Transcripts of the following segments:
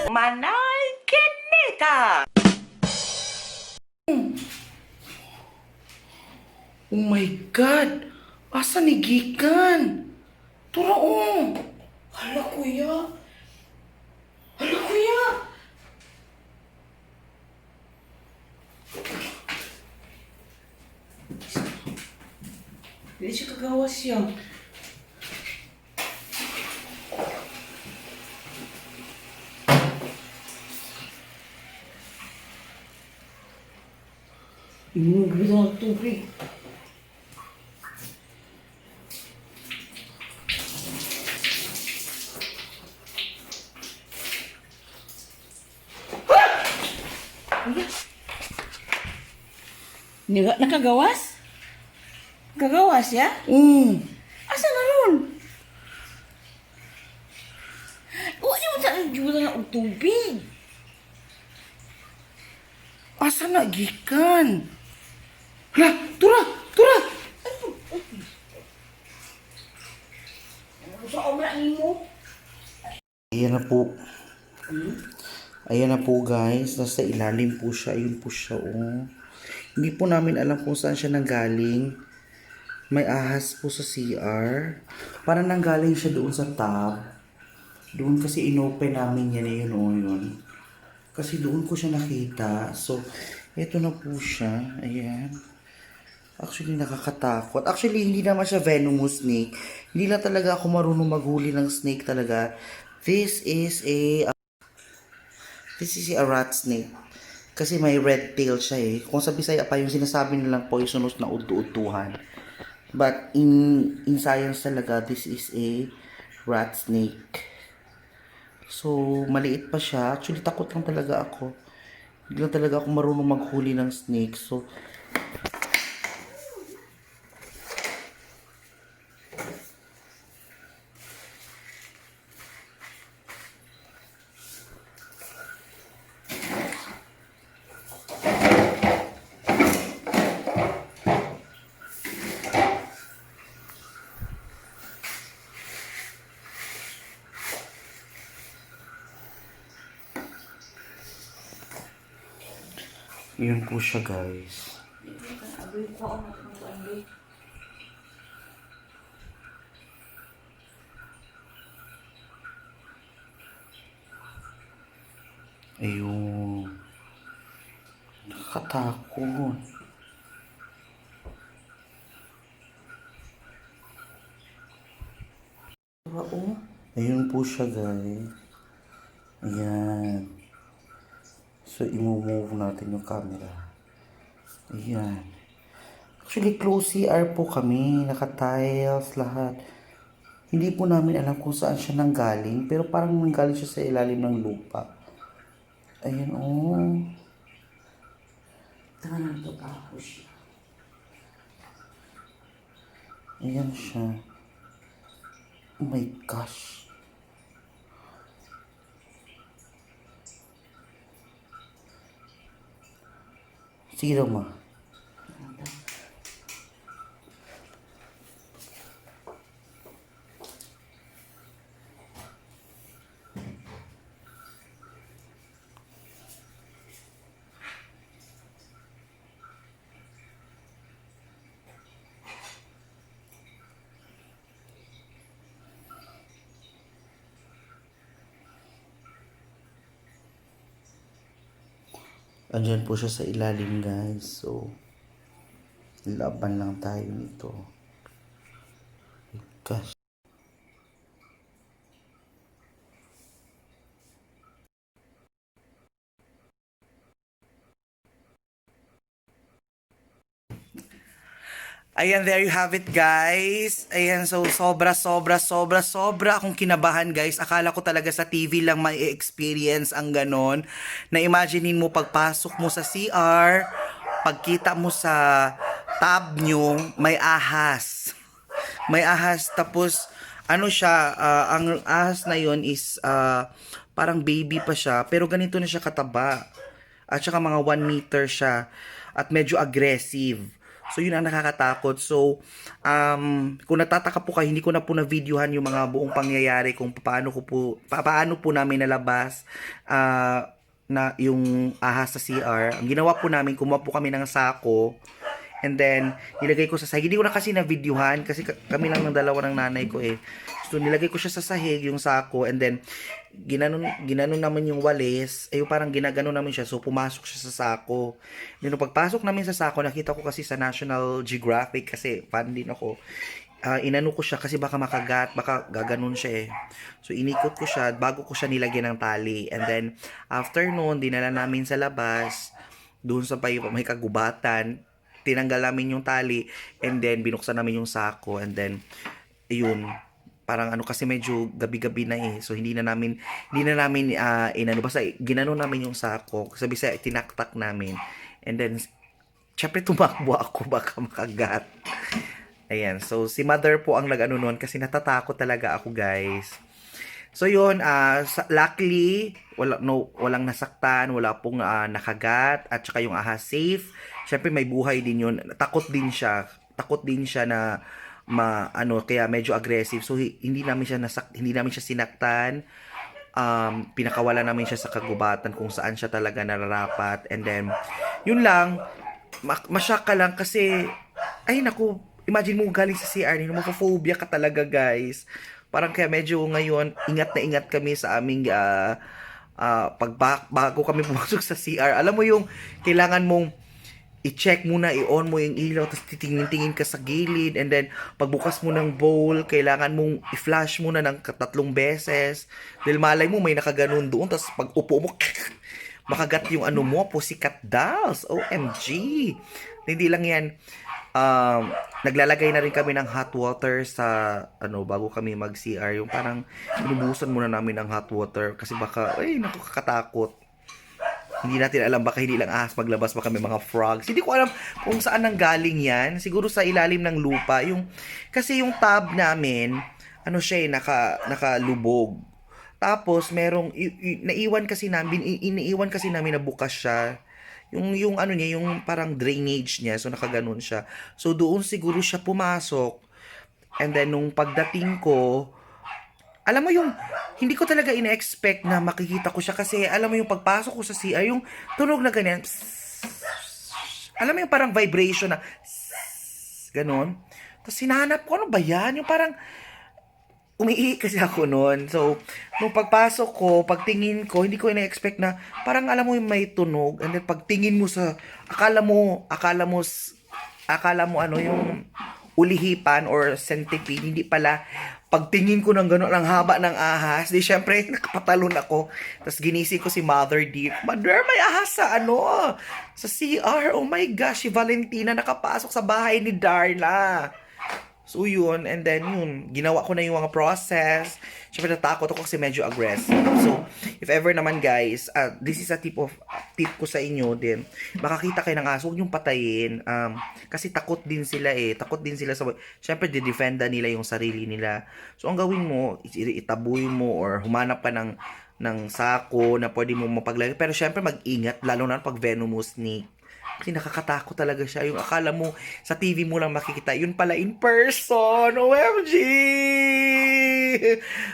Manay Kinita! Oh my God! Asa ni Gikan? Turaong! Hala kuya! Hala kuya! Hindi siya kagawas siya. Inugod ang tubig. Nakagawas? Kagawas ya? Asa na nun? Huwag niyo saan juta na og tubig. Asa na Gikan? Hala! Tura! Tura! Sa obra nimo? Ayan na po. Ayan na po guys. Nasa ilalim po siya. Ayun po siya oh. Hindi po namin alam kung saan siya nanggaling. May ahas po sa CR. Parang nanggaling siya doon sa tub. Doon kasi inopen namin yan yun o yun. Kasi doon ko siya nakita. So, eto na po siya. Ayan. Actually, nakakatakot. Actually, hindi naman siya venomous snake. Hindi lang talaga ako marunong maghuli ng snake talaga. This is a rat snake. Kasi may red tail siya eh. Kung sa Bisaya pa yung sinasabi nilang poisonous na udu-uduhan. But in science talaga, this is a rat snake. So, maliit pa siya. Actually, takot lang talaga ako. Hindi lang talaga ako marunong maghuli ng snake. So, yun po siya guys. Ayun. Nakakatakot. Oh. Ayun po siya guys. Ayan. So, i-move natin yung camera. Ayan. Actually, close CR po kami. Naka-tiles, lahat. Hindi po namin alam kung saan siya nanggaling. Pero parang nanggaling siya sa ilalim ng lupa. Ayan, oh. Tangan to ako siya. Ayan siya. Oh my gosh. Sige daw, ma. Andyan po siya sa ilalim guys. So, laban lang tayo nito. Gosh. Ayan, there you have it guys. Ayan, so sobra akong kinabahan guys. Akala ko talaga sa TV lang may experience ang ganon. Na imaginein mo pagpasok mo sa CR, pagkita mo sa tab nyo, may ahas. May ahas, tapos ano siya, ang ahas na yon is parang baby pa siya, pero ganito na siya kataba. At saka mga 1 meter siya. At medyo aggressive. So yun ang nakakatakot. So kung natataka po kayo, hindi ko na po na-videohan yung mga buong pangyayari kung paano po namin nalabas na yung ahas sa CR. Ang ginawa po namin, kumuha po kami ng sako. And then, nilagay ko sa sahig. Hindi ko na kasi na-videohan kasi kami lang ng dalawa ng nanay ko eh. So, nilagay ko siya sa sahig, yung sako. And then, ginanon naman yung walis. Eh, parang ginaganon namin siya. So, pumasok siya sa sako. Then, nung pagpasok namin sa sako, nakita ko kasi sa National Geographic kasi fan din ako. Inano ko siya kasi baka makagat, baka gaganon siya eh. So, inikot ko siya bago ko siya nilagyan ng tali. And then, after noon, dinala namin sa labas. Doon sa may kagubatan. Tinanggal namin yung tali. And then, binuksan namin yung sako. And then, yun. Parang kasi medyo gabi-gabi na eh. So, hindi na namin inano. Basta, ginano namin yung sako. Sabi sa, tinaktak namin. And then, syempre tumakbo ako baka makagat. Ayan, so si mother po ang nag-ano nun kasi natatakot talaga ako, guys. So yun, luckily, walang nasaktan, wala pong nakagat, at saka yung ahas safe. Syempre may buhay din yun. Takot din siya na kaya medyo aggressive. So hindi namin siya sinaktan. Pinakawala namin siya sa kagubatan kung saan siya talaga nararapat. And then, yun lang, masyak ka lang kasi, ay naku, imagine mo galing sa CR, mapophobia ka talaga, guys. Parang kaya medyo ngayon, ingat na ingat kami sa aming bago kami pumasok sa CR. Alam mo yung kailangan mong i-check muna, i-on mo yung ilaw, tapos titingin-tingin ka sa gilid, and then pagbukas mo ng bowl, kailangan mong i-flash muna ng 3 beses. Dahil malay mo, may nakaganon doon, tapos pag upo mo, makagat yung mo, pussycat dolls. OMG! Hindi lang yan. Naglalagay na rin kami ng hot water sa bago kami mag-CR, yung parang inubusan muna namin ng hot water kasi baka nakakatakot. Hindi natin alam, baka hindi lang ahas maglabas, baka may mga frogs. Hindi ko alam kung saan nanggaling yan. Siguro sa ilalim ng lupa. Kasi yung tub namin, siya nakalubog. Tapos merong iniiwan kasi namin na bukas siya. Yung parang drainage niya, so nakaganon siya. So doon siguro siya pumasok. And then nung pagdating ko, alam mo yung hindi ko talaga ina-expect na makikita ko siya kasi alam mo yung pagpasok ko sa CR, yung tunog na ganyan. Alam mo yung parang vibration na ganon. Tapos hinahanap ko, ano ba yan? Yung parang umiihi kasi ako noon. So, nung pagpasok ko, pagtingin ko, hindi ko ina-expect na parang alam mo yung may tunog. And then pagtingin mo sa, akala mo yung ulihipan or centipede, hindi pala. Pagtingin ko ng gano'n, ang haba ng ahas, di syempre, nakapatalon ako. Tapos ginising ko si Mother Deep. Mother, may ahas sa CR. Oh my gosh, si Valentina nakapasok sa bahay ni Darla. So yun, and then yun, ginawa ko na yung mga process. Siyempre natakot ako kasi medyo aggressive. So, if ever naman guys, this is a tip ko sa inyo din. Makakita kayo ng aso, huwag niyong patayin. Kasi takot din sila Takot din sila sa, siyempre didefenda nila yung sarili nila. So, ang gawin mo, itaboy mo or humanap ka ng sako na pwede mo mapaglagay. Pero syempre mag-ingat, lalo na pag venomous snake. Kasi nakakatakot talaga siya. Yung akala mo, sa TV mo lang makikita. Yun pala in person. OMG!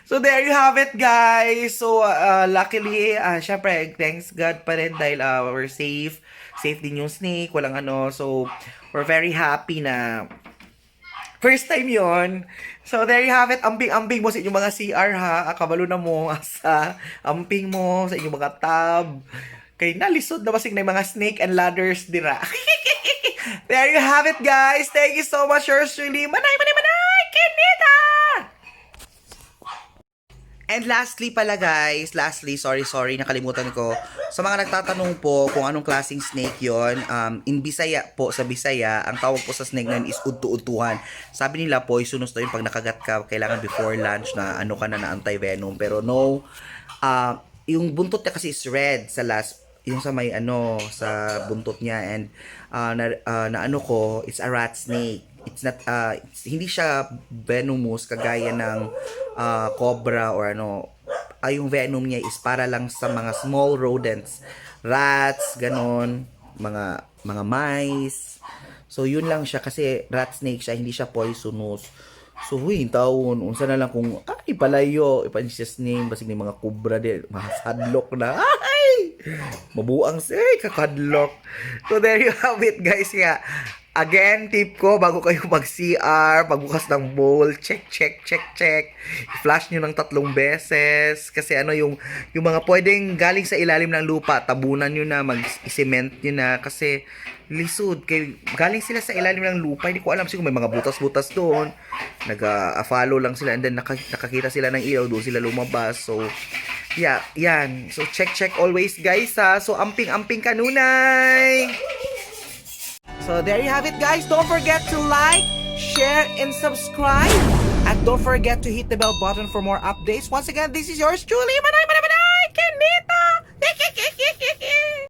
So, there you have it, guys. So, luckily, syempre, thanks God pa rin dahil we're safe. Safe din yung snake. Walang So, we're very happy na first time yon. So, there you have it. Ambing-ambing mo sa inyong mga CR, ha? Kabalo na mo. Amping mo sa inyong mga tub. Kay nalisod na basig na mga snake and ladders dira. There you have it, guys. Thank you so much, yours truly. Manay, Kinita! And lastly pala, guys. Sorry, nakalimutan ko. Sa mga nagtatanong po kung anong klaseng snake yon, in Bisaya po, sa Bisaya, ang tawag po sa snake na yun is udto-udtuhan. Sabi nila, poisonous to yun pag nakagat ka, kailangan before lunch na na anti-venom. Pero no, yung buntot niya kasi is red sa yung sa may sa buntot niya, and it's a rat snake. It's not hindi siya venomous kagaya ng cobra or yung venom niya is para lang sa mga small rodents, rats, ganon, mga mice. So, yun lang siya kasi rat snake siya, hindi siya poisonous. So, huy, taon, unsa na lang kung, ay, palayo, ipanisya name, basig ni mga kubra din, mga sadlock na, ay, mabuang siya, ay, kakadlock. So, there you have it, guys, nga. Again, tip ko, bago kayo mag-CR, pagbukas ng bowl, check. I-flash nyo ng 3 beses. Kasi ano, yung mga pwedeng galing sa ilalim ng lupa, tabunan nyo na, mag-cement nyo na. Kasi, lisod, galing sila sa ilalim ng lupa. Hindi ko alam siguro may mga butas-butas doon. Nag-follow lang sila and then nakakita sila ng ilaw, doon sila lumabas. So, yeah, yan. So, check always, guys, ha. So, amping kanunay! So, there you have it, guys. Don't forget to like, share, and subscribe. And don't forget to hit the bell button for more updates. Once again, this is yours truly, Manay, Kenita!